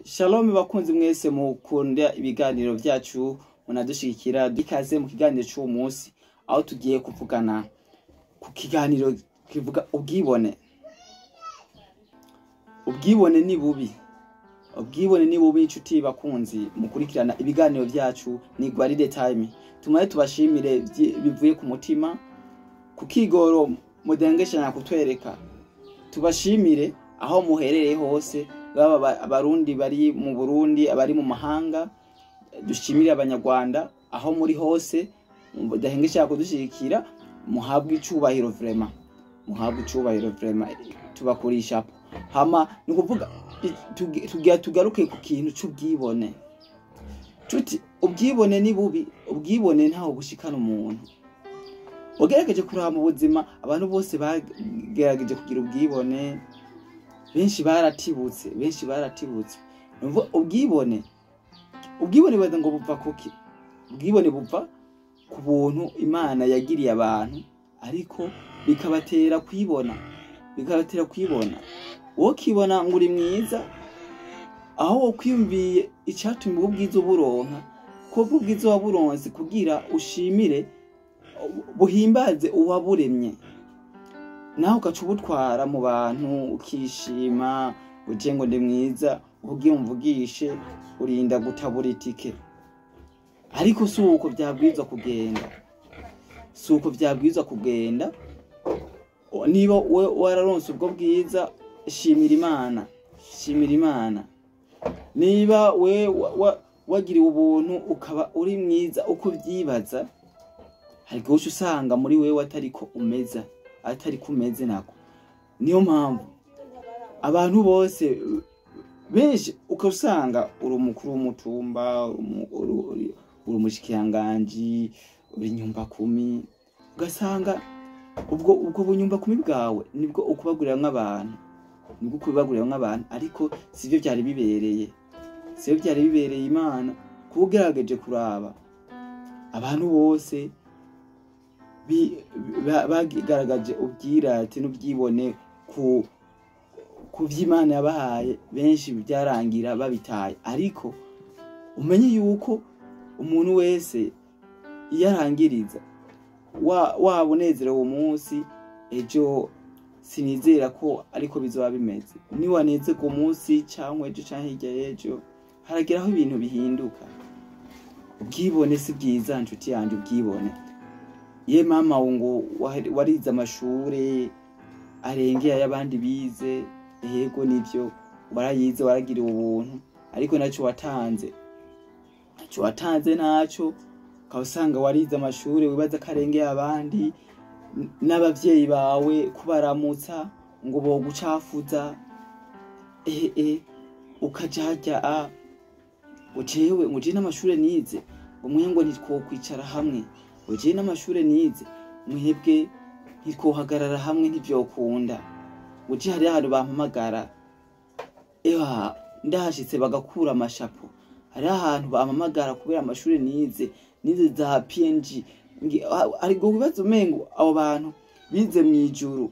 Shalom bakunzi mwese mukunda ibiganiro vyacu munadushigikira, ikaze mu kiganiro c'uwo munsi aho tugiye kuvugana ku kiganiro kivuga ubwibone. Ubwibone ni bubi, ubwibone ni bubi inshuti bakunzi mukurikirana ibiganiro vyacu ni Gwaride Time. Tumaye tubashimire bivuye ku mutima ku kigoro mudengeshanya kutwereka, tubashimire aho muherereye hose, baba abarundi bari mu Burundi, abari mu mahanga, dushimire abanyarwanda aho muri hose mudahengesha kudushigikira, muhabwe icubahiro vraiment, muhabwe icubahiro vraiment, tubakurisha hama. Ni ukuvuga tugira tugaruke ku kintu c'ubwibone. Cuti, ubwibone ni bubi, ubwibone ntaho bushikana umuntu. Ugerageje kuraba mu buzima, abantu bose bagerageje kugira ubwibone, benshi baratibutse, benshi baratibutse. Numva ubwibone, ubwibone baza ngo buva kuki? Ubwibone buva ku buntu Imana yagiriye abantu, ariko bikabatera kwibona, bikabatera kwibona. Wowe ukibona ngo uri mwiza, aho wokwiyumviye icatumye ubwo bwiza uburonka, ko ubwo bwiza waburonse kugira ushimire, buhimbaze uwaburemye, nawe ugaca ubutwara mu bantu ukishima, uje ngo ndi mwiza, ugiye umvugishe urinda gutabura itike. Ariko si uko vyabwirizwa kugenda, si uko vyabwirizwa kugenda. Niba we wararonse ubwo bwiza, shimira Imana, shimira Imana. Niba we wagiriwe ubuntu ukaba uri mwiza uko uvyibaza, hari igihe uca usanga muri wewe atariko umeza, atariko umeze nako. Niyo mpamvu abantu bose benshi ukasanga uri umukuru w'umutumba, uri umushikiranganji, uri nyumbakumi, ugasanga ubwo bunyumbakumi bwawe nibwo ukubaguriramwo abantu, nibwo ukubaguriramwo abantu, ariko sivyo vyari bibereye, sivyo vyari bibereye Imana. Kuba ugerageje kuraba abantu bose bagaragaje ubwirate n'ubwibone ku vy'Imana yabahaye, benshi byarangira babitaye. Ariko umenye yuko umuntu wese iyo arangiriza waba unezerewe uwo munsi, ejo sinizera ko ariko bizoba bimeze. Niwanezerwa umunsi canke ejo canke hirya y'ejo, harageraho ibintu bihinduka. Ubwibone si bwiza nshuti yanje, ubwibone. Ye mama ngo warize amashure arengeye ay'abandi bize, yego nivyo warayize, waragiriwe ubuntu, ariko naco watanze, naco watanze naco, ukaba usanga warize amashure wibaza ko arengeye abandi, n'abavyeyi bawe kubaramutsa ngo bogucafuza, ukaja harya a ucewe ngo jewe n'amashure nize, umwe ngo ntitwokwicara hamwe, ngo jewe n'amashure nize, mwebwe ntitwohagarara hamwe, ntivyokunda, ngo je hariho ahantu bampamagara, ewa ndahashitse bagakura amashapo, hariho ahantu bampamagara kubera amashure nize, nize za PNG. Ariko wibaza umengo abo bantu bize mw'ijuru,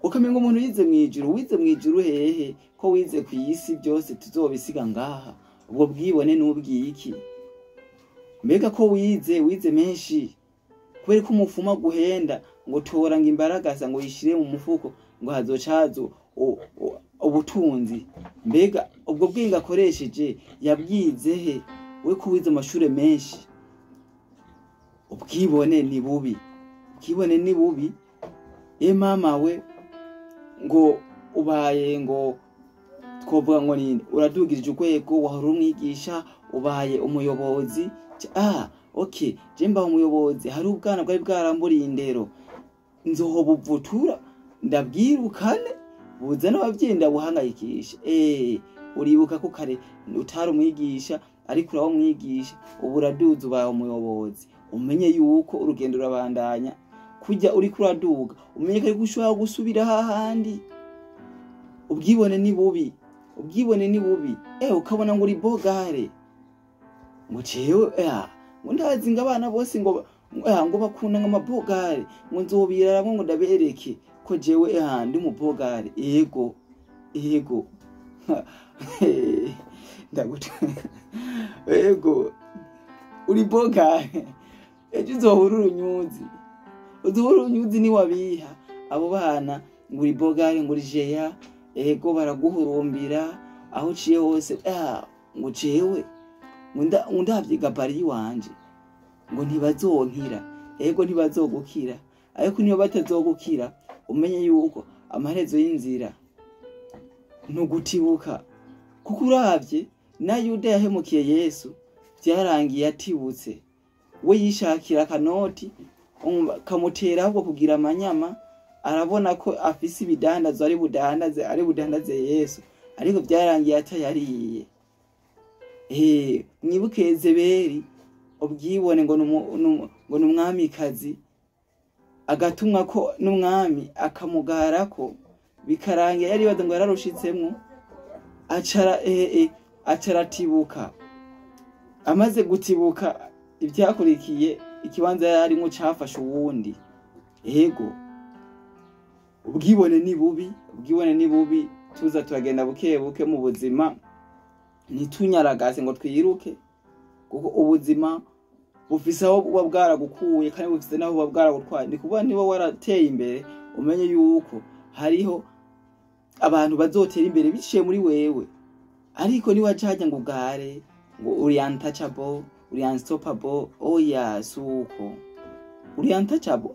ukamenga umuntu yize mw'ijuru, wize mw'ijuru hehe ko wize kw'isi, byose tuzobisiga ngaha. Ubwo bwibone n'ubwiki? Mbega ko wize, wize menshi, kubera ko umupfumu aguhenda ngo tora ngo imbaragasa ngo yishire mu mufuko ngo hazoca haza ubutunzi. Mbega ubwo bwenge akoresheje yabwize he? We ko wize amashure menshi. Ubwibone ni bubi, ubwibone ni bubi. Ye mama we ngo ubaye ngo twovuga ngo ninde, uradugirije urwego, wahora umwigisha ubaye umuyobozi. Okay, je mbaye umuyobozi, hari ubwana bwari bwaramburiye indero, nzohobuvutura ndabwirukane buza n'abavyeyi ndabuhangayikisha. Uribuka ko kare utari umwigisha, ariko uraho umwigisha, ubu uraduza ubaye umuyobozi. Umenye yuko urugendo rurabandanya, kujya uriko uraduga umenye ko ariko ushobora gusubira hahandi. Ubwibone ni bubi, ubwibone ni bubi. Ukabona ngo uri bogare, ngo jewe ngo ndazi ngo abana bose ngo ngo bakunda ngo amabogare, ngo nzobiraramwo ngo ndabereke ko jewe ndi umubogare. Ego, ego. Ndaguta ego uri bogare, ejo uzohura urunyuzi, uzohura urunyuzi niwabiha abo bana ngo uri bogare, ngo uri jeya, ego baraguhurumbira aho uciye hose. Ngo jewe ngo ndavye gabari yiwanje ngo ntibazonkira. Ego ntibazogukira, ariko niba batazogukira umenye yuko amaherezo y'inzira ntugutibuka, kuko uravye na Yuda yahemukiye Yesu vyarangiye atibutse. We yishakira akanoti kamutera ahubwo kugira amanyama, arabona ko afise ibidandazo ari budandaze Yesu, ariko vyarangiye atayariye. Mwibuke Yezebeli ubwibone ngo ngo numwamikazi, agatumwa ko n'umwami akamugarako, bikarangira yari baza ngo yararushitsemwo, acara acaratibuka. Amaze gutibuka ivyakurikiye ikibanza yarimwo cafashe uwundi. Ego ubwibone ni bubi, ubwibone ni bubi. Tuza turagenda buke buke mu buzima, ntitunyaragase ngo twiruke, kuko ubuzima bufise aho buba bwaragukuye kandi bufise n'aho buba bwaragutwaye. Ni kuvuga niba warateye imbere umenye yuko hariho abantu bazotera imbere biciye muri wewe, ariko niwaja ngo ugare ngo uri untouchable, uri unstoppable, oya suko uri untouchable,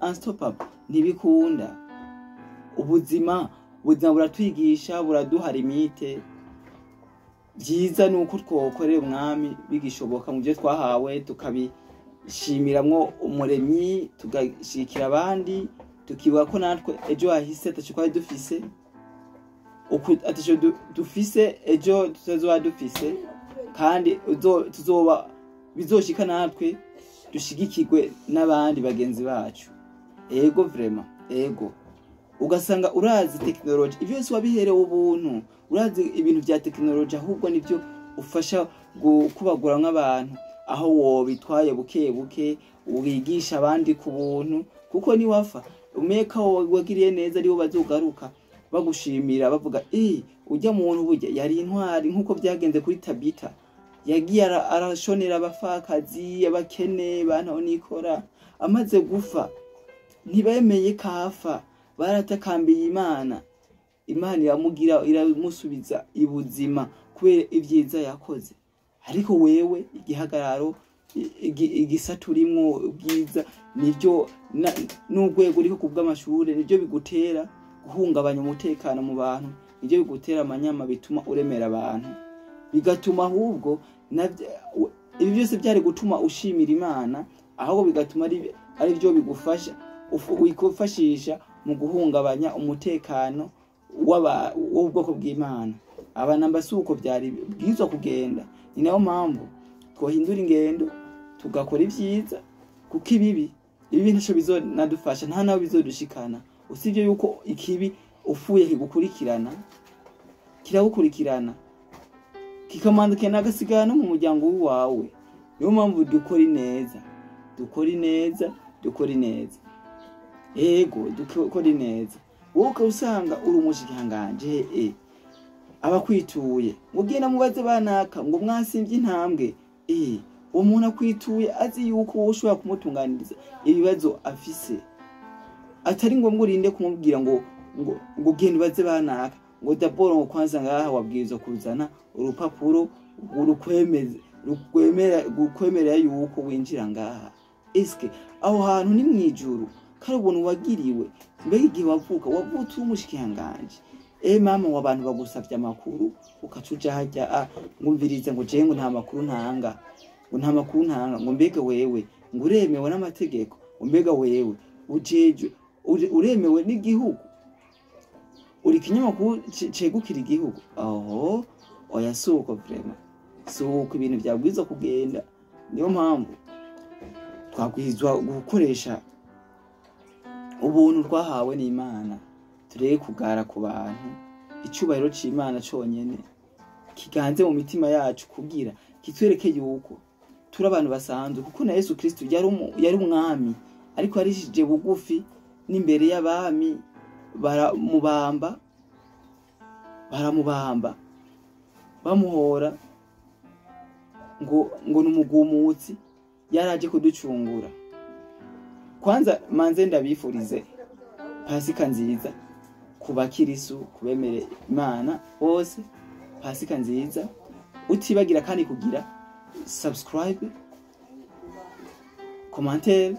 unstoppable ntibikunda. Ubuzima buratwigisha, buraduha limite. Byiza nuko twokorera umwami bigishoboka mu byo twahawe, tukabishimiramwo umuremyi, tugashikira abandi, tukibuka ko natwe ejo hahise ataco twari dufise, ataco dufise ejo tutazoba dufise, kandi tuzoba bizoshika natwe dushigikirwe n'abandi bagenzi bacu. Ego vraiment, ego ugasanga urazi tekinoloji, ivyo byose wabiherewe ubuntu, urazi ibintu vya tekinoloji, ahubwo nivyo ufasha kubagura nk'abantu, aho wobitwaye buke buke wigisha abandi ku buntu, kuko niwafa umeka wagiriye neza aribo bazogaruka bagushimira bavuga ujya muntu burya yari intwari, nkuko byagenze kuri Tabita, yagiye arashonera abafakazi, abakene, bantu nikora. Amaze gufa ntibemeye kafa, baratakambiye Imana, Imana iramugira iramusubiza ibuzima kubera ibyiza yakoze. Ariko wewe igihagararo igisaturimwo ubwiza nivyo n'urwego uriko kubw'amashure nivyo bigutera guhungabanya umutekano mu bantu, nivyo bigutera amanyama, bituma uremera abantu, bigatuma ahubwo ibi byose byari gutuma ushimira Imana, ahubwo bigatuma ari byo bigufasha wikufashisha mu guhungabanya umutekano w'ubwoko bw'Imana. Aba namba suko byari bwizwa kugenda. Ni nayo mpamvu twohindura ingendo tugakora ibyiza, kuko ibibi ntaco bizonadufasha, nta naho bizodushikana, usibye yuko ikibi ufuye kigukurikirana, kiragukurikirana kikamanduka n'agasigara no mu muryango wawe. Niyo mpamvu dukora ineza, dukora ineza, dukora ineza, ego dukora ineza. Wowe usanga uri umushikanganje abakwituye ngo genda mubaze banaka ngo mwasimvye intambwe, uwo muntu akwituye azi yuko wowe ushobora kumutunganiriza ibibazo afise, atari ngombwa urinde kumubwira ngo ngo genda ubaze banaka, ngo daboro ngo kwanza ngaha wabwirizwa kuzana urupapuro rukwemerera yuko winjira ngaha. Eske aho hantu ni mwijuru kari ubuntu wagiriwe? Mbega igihe wavuka wavutse uri umushikanganje, mama w'abantu bagusavye amakuru ukacuja harya ngumvirize ngo jewe ngo nta makuru ntanga, ngo nta makuru ntanga, ngo mbega wewe ngo uremewe n'amategeko, ngo mbega wewe ujejwe uremewe n'igihugu, uri kinyamakuru cegukira igihugu. Aho oya suko vraiment, suko ibintu vyabwirizwa kugenda. Niyo mpamvu twabwirizwa gukoresha ubuntu twahawe n'Imana, tureke kugara ku bantu. Icubahiro c'Imana conyene kiganze mu mitima yacu kugira kitwereke yuko turi abantu basanzwe, kuko na Yesu Kristo yari umwami, ariko yarishije bugufi n'imbere y'abami baramubamba, Bamuhora ngo ni umugumutsi, yaraje kuducungura. Kwanza manze ndabifurize Pasika nziza ku bakirisu, kubemere Imana bose, Pasika nziza. Utibagira kandi kugira subscribe, commentaire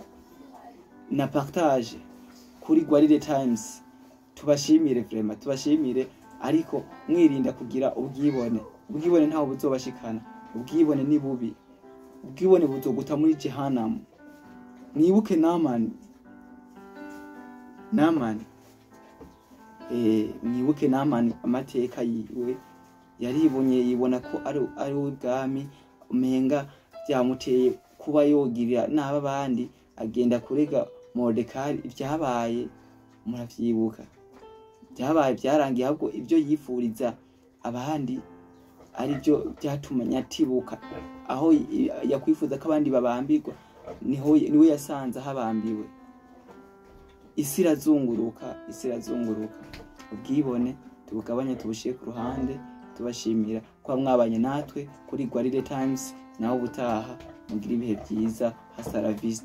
na partage kuri Gwaride Times. Tubashimire vraiment, tubashimire, ariko mwirinda kugira ubwibone. Ubwibone ntaho buzobashikana, ubwibone ni bubi, ubwibone buzoguta muri jehanamu. Mwibuke Namani, Namani, mwibuke Namani amateka yiwe. Yaribonye, yibona ko ari ubwami, umenga byamuteye kuba yogirira n'aba bandi, agenda kurega Moridekayi. Ibyabaye muravyibuka, byabaye byarangiye, ahubwo ibyo yifuriza abandi aribyo byatuma nyatibuka. Aho yakwifuza ko abandi babambirwa, niho niwe yasanze ahabambiwe. Isi irazunguruka, isi irazunguruka. Ubwibone tubugabanye, tubushire ku ruhande. Tubashimira kuba mwabanye natwe kuri Gwaride Times. Naho ubutaha, mugire ibihe byiza. Hasta la vista.